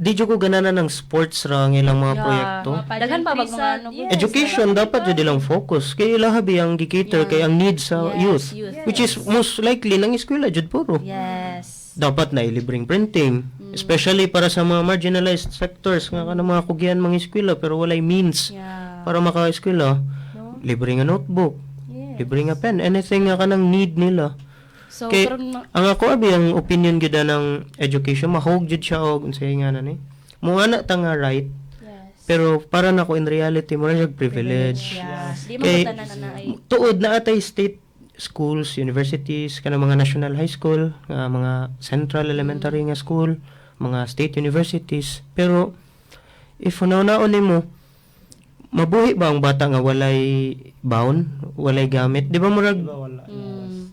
di jud ko gananan ng sports ra ang ilang mga proyekto. Daghan pa bag mga ano. Education dapat jud ilang focus kay ilaha biyang gi-cater kay ang needs sa youth, youth. which is most likely nang eskwela jud puro. Dapat na libreng printing, especially para sa mga marginalized sectors nga kanang mga kugian mga eskwela pero walay means para maka-eskwela. Libre nga notebook, libre nga pen, anything nga kanang need nila. So, Kay, karon ang ako abi ang opinion gyud ng education, mahog jud siya og unsay nga na ni. Mo ana ta nga right. Pero para nako in reality mo siya privilege. Di man Kay, tanan na ay tuod na atay state schools, universities, kanang mga national high school, nga mga central elementary nga school, mga state universities. Pero if hunaw-naon nimo, mabuhi ba ang bata nga walay baon, walay gamit? Di ba murag Diba wala?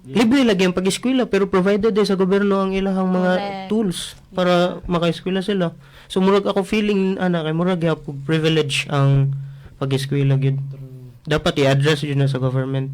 Libre lagi ang pag-eskwela pero provided din sa gobyerno ang ilahang mga tools para maka-eskwela sila. So murag ako feeling ana kay murag gyapon privilege ang pag-eskwela gyud. Dapat i-address yun na sa government.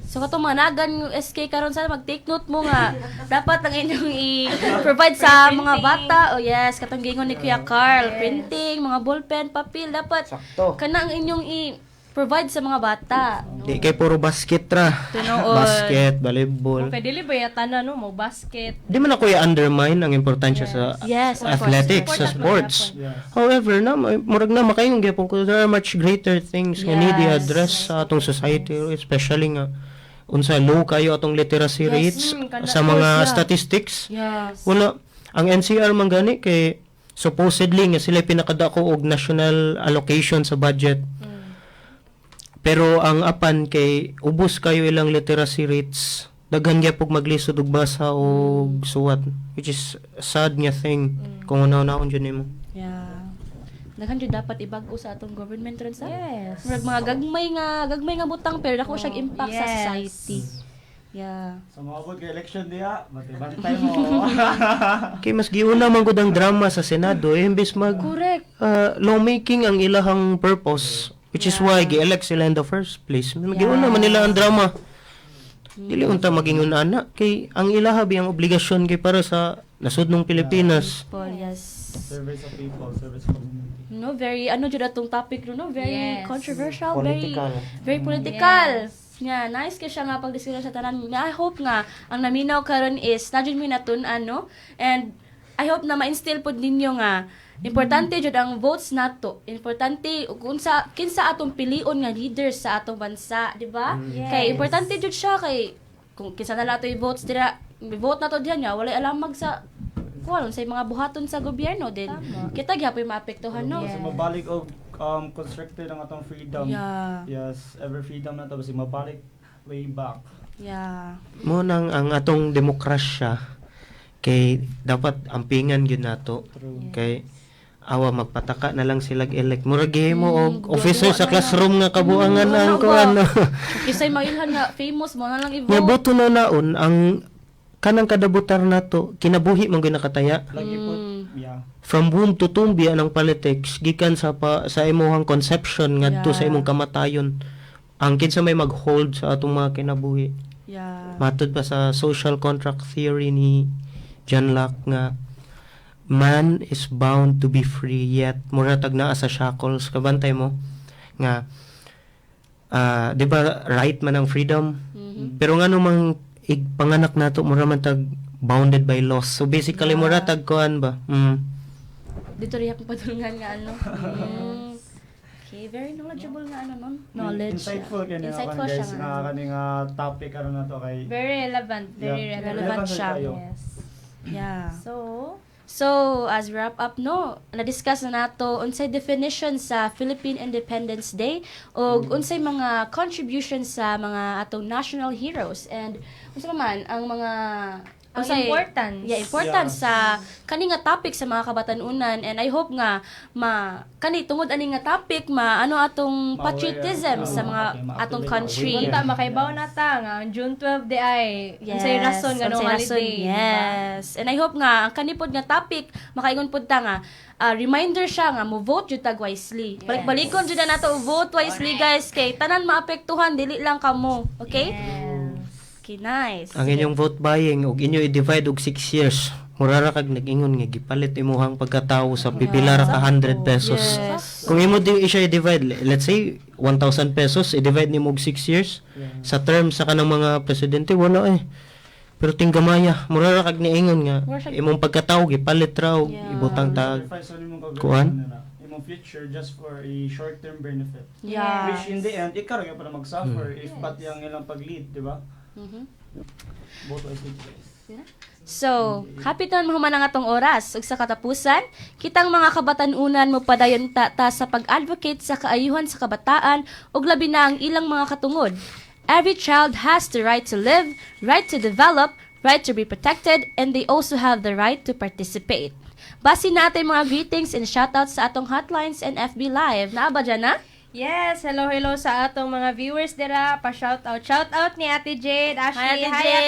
So katong mga nagan yung SK karon sana mag-take note mo nga dapat ang inyong i-provide sa mga bata. Oh yes, katong giingon ni Kuya Carl, printing, mga ballpen, papel, dapat Sakto. kana ang inyong i-provide sa mga bata. Di kay puro basket ra. Tinuod. Basket, volleyball. Okay, dili ba yata na no mo basket. Di man ako i-undermine ang importansya sa Yes, of course. athletics, sa Important sports. Yes. However, na murag na makayong gyapon ko there are much greater things nga need i-address sa atong society, especially nga unsa low kayo atong literacy rates sa mga statistics. Wala ang NCR man gani kay supposedly nga sila pinakadako og national allocation sa budget. Pero ang apan kay ubos kayo ilang literacy rates. Daghan gyapon maglisod og basa og suwat, which is sad nga thing kung una-unaon jud nimo. Yeah. Daghan jud dapat ibag-o sa atong government ron sa. Yes. Murag mga gagmay nga butang pero dako siyang impact sa society. Yeah. So maabot kay election diha, bantay mo. Kay mas giuna man gud ang drama sa Senado eh, imbes mag lawmaking ang ilahang purpose, which is why gi-elect sila in the first place. Giuna man nila ang drama. Dili unta magingon ana kay ang ilaha ang obligasyon kay para sa nasudnong Pilipinas. Paul, yes. Service of people, service of community. No, very ano jud atong topic no, very controversial, Political. very very political. Yeah, nice kay siya nga pagdiskutan sa tanan. Nga, I hope nga ang naminaw karon is na jud mi natun-an no. And I hope na ma-instill pod ninyo nga importante jud ang votes nato. Importante ug unsa kinsa atong pilion nga leaders sa atong bansa, di ba? Kay importante jud siya kay kung kinsa na lang ato'y votes dira, vote na to diyan nga walay alamag sa kuan sa mga buhaton sa gobyerno din. Kita gyapon maapektuhan no. So mabalik og constructed ang atong freedom. Yes, every freedom na to basi mabalik way back. Mo nang ang atong demokrasya kay dapat ampingan gyud nato. Kay awa magpataka na lang sila elect. Murag gihimo og officer sa classroom nga kabuangan ang kuan. No? Kisay mailhan nga famous mo na lang i-vote. Nga boto na naon ang kanang kadabutar nato kinabuhi man gyud nakataya. Lagi po. Yeah. From womb to tomb biya ng politics gikan sa pa, sa imong conception ngadto sa imong kamatayon. Ang kinsa may mag-hold sa atong mga kinabuhi. Matod pa sa social contract theory ni John Locke nga man is bound to be free yet mura tag naa sa shackles, kabantay mo nga di ba right man ang freedom, pero ngano mang igpanganak nato mura man tag bounded by laws? So basically mura tag kuan ba. Dito rin akong padulngan nga ano. Okay, very knowledgeable nga ano nun. Knowledge. Insightful kay Insightful guys siya nga. nga kani nga topic karon na to kay Very relevant, very relevant. Relevant siya. Kayo. Yes. So, So, as we wrap up no, na-discuss na nato unsay definition sa Philippine Independence Day ug unsay mga contributions sa mga atong national heroes and unsa pa man ang mga Ang unsay- importance. Yeah, importance sa kani nga topic sa mga kabatanunan, and I hope nga ma kani tungod ani nga topic ma ano atong Ma-aware. patriotism sa mga atong country. Unta makaibaw na ta nga ang June 12 di ay unsay rason nga no unsay rason, holiday, di ba? Yes. And I hope nga ang kani pod nga topic makaingon pod ta nga reminder siya nga mo vote jud tag wisely. Balik-balikon jud na nato vote wisely, guys, kay tanan maapektuhan, dili lang kamo. Okay? Okay, nice. Ang inyong vote buying ug inyo i-divide og 6 years. Mura ra kag nag-ingon nga gipalit imuhang pagkatawo sa pipila ra ka 100 pesos. Kung imo di siya i-divide, let's say 1,000 pesos i-divide nimo og 6 years sa term sa kanang mga presidente, wala eh. Pero tinggamaya, mura ra kag niingon nga imong pagkatawo gipalit ra og ibutang tag Sacrifice sa imong kuan. kaugalingon nila, imong future just for a short-term benefit. Yeah. Which in the end, ikaw ra para mag-suffer if bat yang ilang pag-lead, di ba? Both wisely, guys. So, happy taon mahuman ang atong oras. Ug sa katapusan, kitang mga kabatanunan mo padayon ta, ta sa pag-advocate sa kaayuhan sa kabataan ug labi na ang ilang mga katungod. Every child has the right to live, right to develop, right to be protected, and they also have the right to participate. Basi natin mga greetings and shoutouts sa atong hotlines and FB Live. Naa ba dyan na? Yes, hello hello sa atong mga viewers dira. Pa shout out. Shout out ni Ate Jade, Ashley. Hi, Ate Hi, Ate Jade.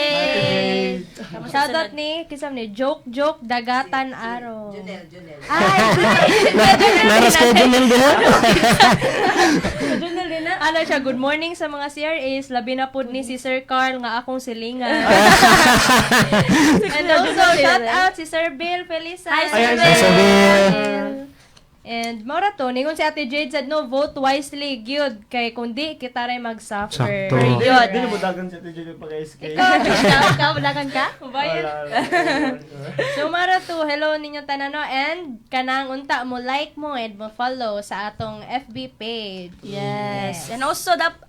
Jade. Shout out ni kisam ni Joke Joke Dagatan Aro. Junel, Junel. Ay, Naras kay Junel diha. Junel din na. Ano siya, good morning sa mga CRAs. Labi na pud ni si Sir Carl nga akong silingan. And also, shout out si Sir Bill Felisa. Hi, Sir Hi, Sir Bill. And mao ra to, ningon si Ate Jade said no, vote wisely gyud kay kundi kita ray mag-suffer. Sakto. Yun. Dili mo dagan sa TJ pag SK. Ikaw, ikaw, wala ka? Bayan. So mara to, hello ninyo tanan no, and kanang unta mo like mo and mo follow sa atong FB page. Yes. And also dap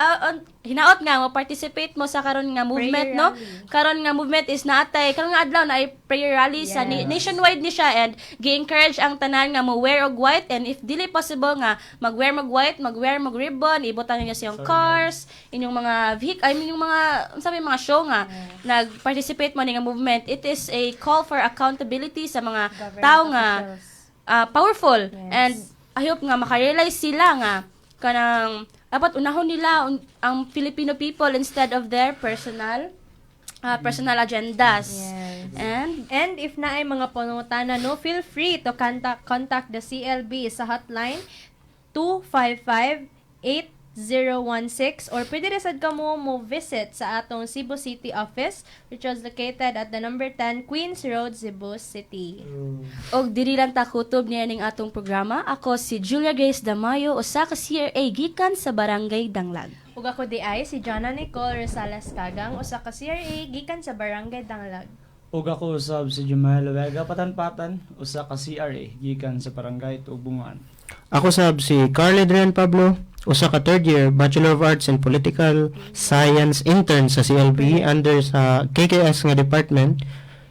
hinaot nga mo participate mo sa karon nga movement Prayer no. rally. Karon nga movement is naatay karon nga adlaw na ay prayer rally sa nationwide ni siya, and gi-encourage ang tanan nga mo wear og white, and if dili possible nga mag-wear mag white, mag-wear mag ribbon, ibutang ninyo sa inyong cars, inyong mga vehicle, I mean yung mga unsa may mga show nga nag-participate mo ni nga movement. It is a call for accountability sa mga Government tao nga officials. Powerful. Yes. And I hope nga makarealize sila nga kanang dapat unahon nila ang Filipino people instead of their personal agendas. Yes. And And if naay mga pangutana no, feel free to contact the CLB sa hotline 255-8016 or pwede rin sad kamo mo visit sa atong Cebu City office, which was located at the number 10 Queens Road, Cebu City. Og diri lang ta kutob niya ning atong programa. Ako si Julia Grace Damayo, usa ka CRA gikan sa Barangay Danglag. Ug ako di ay si Jana Nicole Rosales Kagang, usa ka CRA gikan sa Barangay Danglag. Ug ako usab si Jumael Vega Patanpatan, usa ka CRA gikan sa Barangay Tubungan. Ako sab si Carl Adrian Pablo, usa ka third year Bachelor of Arts in Political Science intern sa CLB under sa KKS nga department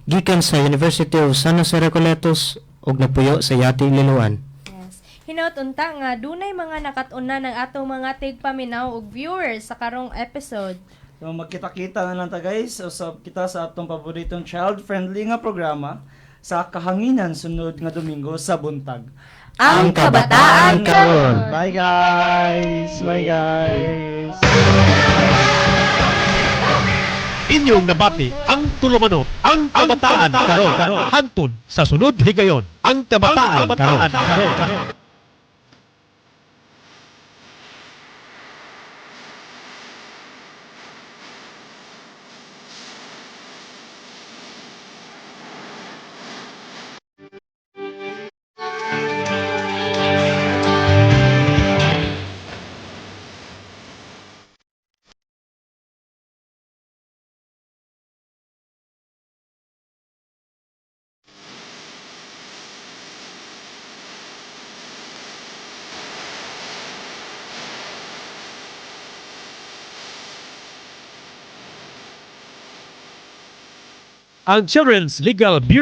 gikan sa University of San Jose Recoletos ug napuyo sa Yati, Liloan. Yes. Hinaut unta nga dunay mga nakat-unan ng atong mga tigpaminaw ug viewers sa karong episode. So magkita-kita na lang ta, guys, usab kita sa atong paboritong child-friendly nga programa sa kahanginan sunod nga Domingo sa buntag. Ang Kabataan Karon. Bye guys! Bye guys! Inyong nabati ang tulumanon, ang Kabataan Karon. Hantod sa sunod higayon, ang Kabataan Karon. Ang Children's Legal Bureau.